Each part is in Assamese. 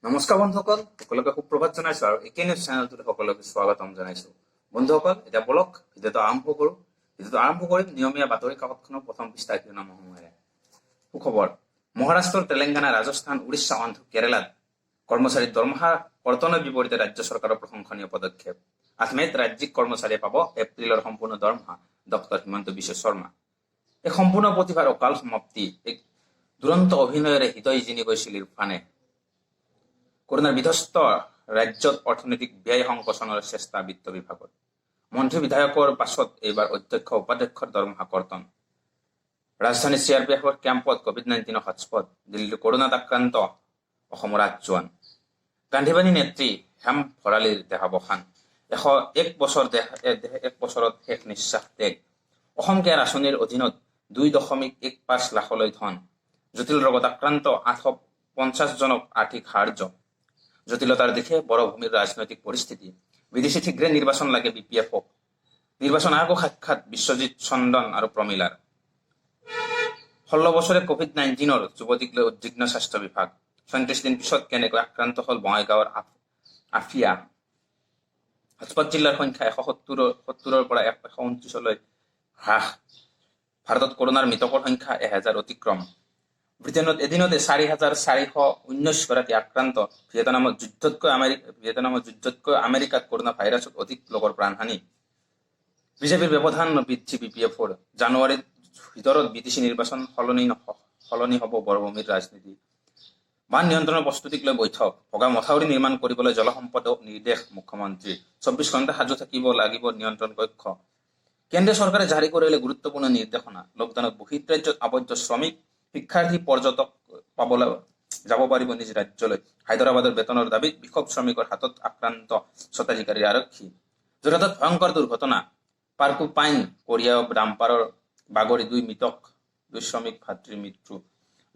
নমস্কাৰ বন্ধুসকল, সকলোকে সুপ্ৰভাত জনাইছো আৰু একে নিউজ চেনেলটোত সকলোকে স্বাগতম জনাইছো। বন্ধুসকল, এতিয়া বলক ভিডিঅ'টো আৰম্ভ কৰো। ভিডিঅ'টো আৰম্ভ কৰিম নিয়মীয়া বাতৰি কাকতখনৰ প্ৰথম পৃষ্ঠাৰ শিৰোনামসমূহেৰে। সুখবৰ, মহাৰাষ্ট্ৰ, তেলেংগানা, ৰাজস্থান, উৰিষ্যা, অন্ধ্ৰ, কেৰালাত কৰ্মচাৰীৰ দৰমহা কৰ্তনৰ বিপৰীতে ৰাজ্য চৰকাৰৰ প্ৰশংসনীয় পদক্ষেপ। 8 মে'ত ৰাজ্যিক কৰ্মচাৰীয়ে পাব এপ্ৰিলৰ সম্পূৰ্ণ দৰমহা, ডক্টৰ হিমন্ত বিশ্ব শৰ্মা। এক সম্পূৰ্ণ প্ৰতিভাৰ অকাল সমাপ্তি, এক দুৰন্ত অভিনয়েৰে হৃদয় জিনি গৈছিল ইৰফানে। কৰোনাৰ বিধ্বস্ত ৰাজ্যত অৰ্থনৈতিক ব্যয় সংকোচনৰ চেষ্টা বিত্ত বিভাগৰ। মন্ত্ৰী বিধায়কৰ পাছত এইবাৰ অধ্যক্ষ উপাধ্যক্ষৰ দৰমহা কৰ্তন। ৰাজধানী চি আৰ পি এফৰ কেম্পত কভিড-19ৰ হটস্পট। দিল্লীৰ কৰোনাত আক্ৰান্ত অসমৰ আঠ জোৱান। গান্ধীবাদী নেত্ৰী হেম ভৰালীৰ দেহাৱসান। 101 বছৰ দেহ এক বছৰত শেষ নিশ্বাস ত্যাগ। অসম কেয়াৰ আঁচনিৰ অধীনত 2.15 লাখলৈ ধন। জটিল ৰোগত আক্ৰান্ত 850 জনক আৰ্থিক সাহায্য। জটিলতাৰ দিশে বড়োভূমিৰ ৰাজনৈতিক পৰিস্থিতি। বিটিচিত শীঘ্ৰে নিৰ্বাচন লাগে বি পি এফক। নিৰ্বাচন আয়োগক সাক্ষাৎ বিশ্বজিৎ, চন্দন আৰু প্ৰমীলাৰ। 16 বছৰে কভিড-19ৰ যুৱতীক লৈ উদ্বিগ্ন স্বাস্থ্য বিভাগ। 36 দিন পিছত কেনেকৈ আক্ৰান্ত হল বঙাইগাঁৱৰ আফিয়া? হটস্পট জিলাৰ সংখ্যা 170ৰ পৰা 129লৈ হ্ৰাস। ভাৰতত কৰোনাৰ মৃতকৰ সংখ্যা 1000 অতিক্ৰম। ব্ৰিটেইনত এদিনতে 4419 গৰাকী আক্ৰান্ত। ভিয়েটনামত যুদ্ধতকৈ আমেৰিকাত কৰোনা ভাইৰাছত অধিক লোকৰ প্ৰাণহানি। বিজেপিৰ ব্যৱধান বৃদ্ধি বি পি এফৰ। জানুৱাৰীৰ ভিতৰত বি টি চি নিৰ্বাচন, সলনি হ'ব বড়োভূমিৰ ৰাজনীতি। বান নিয়ন্ত্ৰণৰ প্ৰস্তুতিক লৈ বৈঠক। ভগা মথাউৰি নিৰ্মাণ কৰিবলৈ জলসম্পদক নিৰ্দেশ মুখ্যমন্ত্ৰীৰ। 24 ঘণ্টা সাজু থাকিব লাগিব নিয়ন্ত্ৰণ কক্ষ। কেন্দ্ৰীয় চৰকাৰে জাৰি কৰিলে গুৰুত্বপূৰ্ণ নিৰ্দেশনা। লকডাউনত বহিঃৰাজ্যত আবদ্ধ শ্ৰমিক, শিক্ষাৰ্থী, পৰ্যটক পাবলৈ যাব পাৰিব নিজ ৰাজ্যলৈ। হায়দৰাবাদৰ বেতনৰ দাবীত বিক্ষোভ শ্ৰমিকৰ হাতত আক্ৰান্ত স্বত্বাধিকাৰীৰ আৰক্ষী। যোৰহাটত ভয়ংকৰ দুৰ্ঘটনা। পাৰ্কুপাইন কঢ়িয়াই ডাম্পাৰৰ বাগৰি দুই মৃতক, দুই শ্ৰমিক ভাতৃৰ মৃত্যু।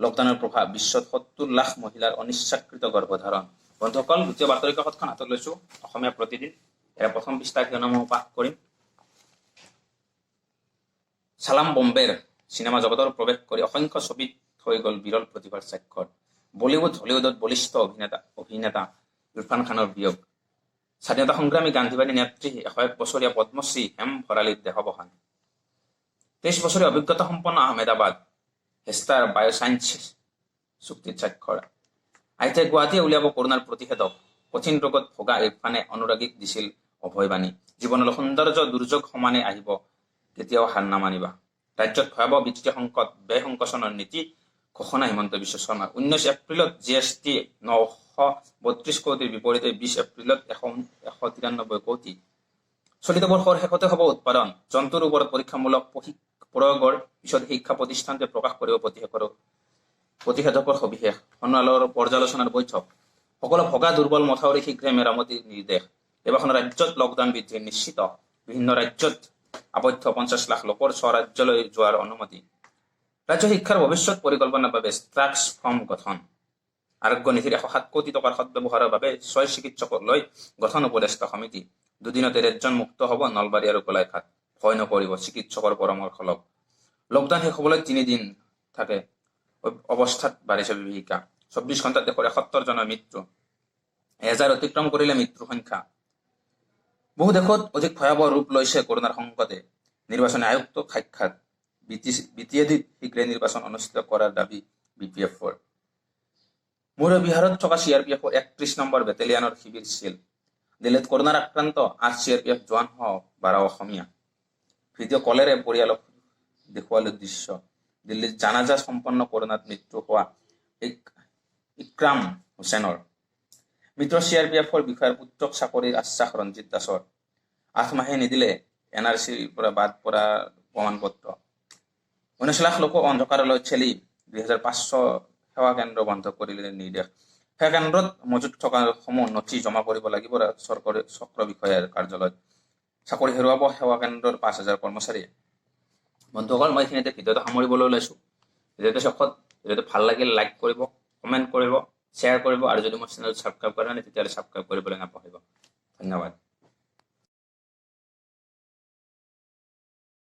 লকডাউনৰ প্ৰভাৱ, বিশ্বত 70 লাখ মহিলাৰ অনিচ্ছাকৃত গৰ্ভধাৰণ। বন্ধুসকল, দ্বিতীয় বাতৰি কাকতখন হাতত লৈছো, অসমীয়া প্ৰতিদিন। ইয়াৰ প্ৰথম পৃষ্ঠাৰ শিৰোনামসমূহ পাঠ কৰিম। চালাম বম্বেৰ চিনেমা জগতৰ প্ৰৱেশ কৰি অসংখ্য ছবিত থৈ গ'ল বিৰল প্ৰতিভাৰ স্বাক্ষৰ। বলিউড, হলিউডত বলিষ্ঠ অভিনেতা অভিনেতা ইৰফান খানৰ বিয়োগ। স্বাধীনতা সংগ্ৰামী গান্ধীবাদী নেত্ৰী 101 বছৰীয়া পদ্মশ্ৰী হেম ভৰালীৰ দেহাৱসান। 23 বছৰীয়া অভিজ্ঞতা সম্পন্ন আহমেদাবাদ হেষ্টাৰ বায়'চাইন্স চুক্তিত স্বাক্ষৰ। আইতে গুৱাহাটীয়ে উলিয়াব কৰোনাৰ প্ৰতিষেধক। কঠিন ৰোগত ভোগা ইৰফানে অনুৰাগীক দিছিল অভয়বাণী। জীৱনলৈ সৌন্দৰ্য দুৰ্যোগ সমানে আহিব, কেতিয়াও হাৰ নামানিবা। ৰাজ্যত ভয়াৱহ বিত্তীয় সংকট, ব্যয় সংকোচনৰ নীতি ঘোষণা হিমন্ত বিশ্ব শৰ্মাৰ। 19 এপ্ৰিলত জি এছ টি 932 কোটিৰ বিপৰীতে 20 এপ্ৰিলত 193 কোটি। চলিত বৰ্ষৰ শেষতে হ'ব উৎপাদন। জন্তুৰ ওপৰত পৰীক্ষামূলক প্ৰয়োগৰ পিছত শিক্ষা প্ৰতিষ্ঠানটোৱে প্ৰকাশ কৰিব প্ৰতিষেধকৰ সবিশেষ। সোণোৱালৰ পৰ্যালোচনাৰ বৈঠক। সকলো ভগা দুৰ্বল মথাউৰি শীঘ্ৰে মেৰামতিৰ নিৰ্দেশ। কেইবাখনো ৰাজ্যত লকডাউন বৃদ্ধি নিশ্চিত। বিভিন্ন ৰাজ্যত আবদ্ধ 50 লাখ লোকৰ স্বৰাজ্যলৈ যোৱাৰ অনুমতি। ৰাজ্য শিক্ষাৰ ভৱিষ্যত পৰিকল্পনাৰ বাবে টাস্ক ফৰ্চ গঠন। আৰোগ্য নিধিৰ 107 কোটি টকাৰ সদ্ব্যৱহাৰৰ বাবে ছয় চিকিৎসকক লৈ গঠন উপদেষ্টা সমিতি। দুদিনতে ৰেড মুক্ত হ'ব নলবাৰী আৰু গোলাঘাট। ভয় নকৰিব, চিকিৎসকৰ পৰামৰ্শ লওক। লকডাউন শেষ হ'বলৈ 3 দিন থাকে অৱস্থাত বাঢ়িছে বিভীষিকা। 24 ঘণ্টাত দেশৰ 71 জনৰ মৃত্যু। 1000 অতিক্ৰম কৰিলে মৃত্যুৰ সংখ্যা। বহু দেশত অধিক ভয়াৱহ ৰূপ লৈছে কৰোনাৰ সংকটে। নিৰ্বাচনী আয়ুক্তক সাক্ষাৎ। বি টি এ ডিত শীঘ্ৰে নিৰ্বাচন অনুষ্ঠিত কৰাৰ দাবী বি পি এফৰ। মৌৰ্য বিহাৰত থকা চি আৰ পি এফৰ 31 নম্বৰ বেটেলিয়নৰ শিবিৰ ছীল। দিল্লীত কৰোনাৰ আক্ৰান্ত আঠ চি আৰ পি এফ জোৱানসহ 12 অসমীয়া। ভিডিঅ' কলেৰে পৰিয়ালক দেখুৱালে দৃশ্য। দিল্লীত জানাজা সম্পন্ন কৰোনাত মৃত্যু হোৱা ইক্ৰাম হুছেইনৰ। মৃত চি আৰ পি এফৰ বিষয়াৰ পুত্ৰক চাকৰিৰ আশ্বাস ৰঞ্জিত দাসৰ। 8 মাহে নিদিলে এন আৰ চিৰ পৰা বাদ পৰা প্ৰমাণপত্ৰ। 19 লাখ লোকক অন্ধকাৰলৈ ঠেলি 2500 সেৱা কেন্দ্ৰ বন্ধ কৰিলে নিৰ্দেশ। সেৱা কেন্দ্ৰত মজুত থকা সমূহ নথি জমা কৰিব লাগিব চৰকাৰী চক্ৰ বিষয়াৰ কাৰ্যালয়ত। চাকৰি হেৰুৱাব সেৱা কেন্দ্ৰৰ 5000 কৰ্মচাৰীয়ে। বন্ধুসকল, মই এইখিনিতে ভিডিঅ'টো সামৰিবলৈ ওলাইছোঁ। ভিডিঅ'টো শেষত ভিডিঅ'টো ভাল লাগিলে লাইক কৰিব, কমেণ্ট কৰিব, শ্বেয়াৰ কৰিব আৰু যদি মোৰ চেনেল ছাবস্ক্ৰাইব কৰা নাই, তেতিয়াহ'লে ছাবস্ক্ৰাইব কৰিবলৈ নাপাহৰিব। ধন্যবাদ।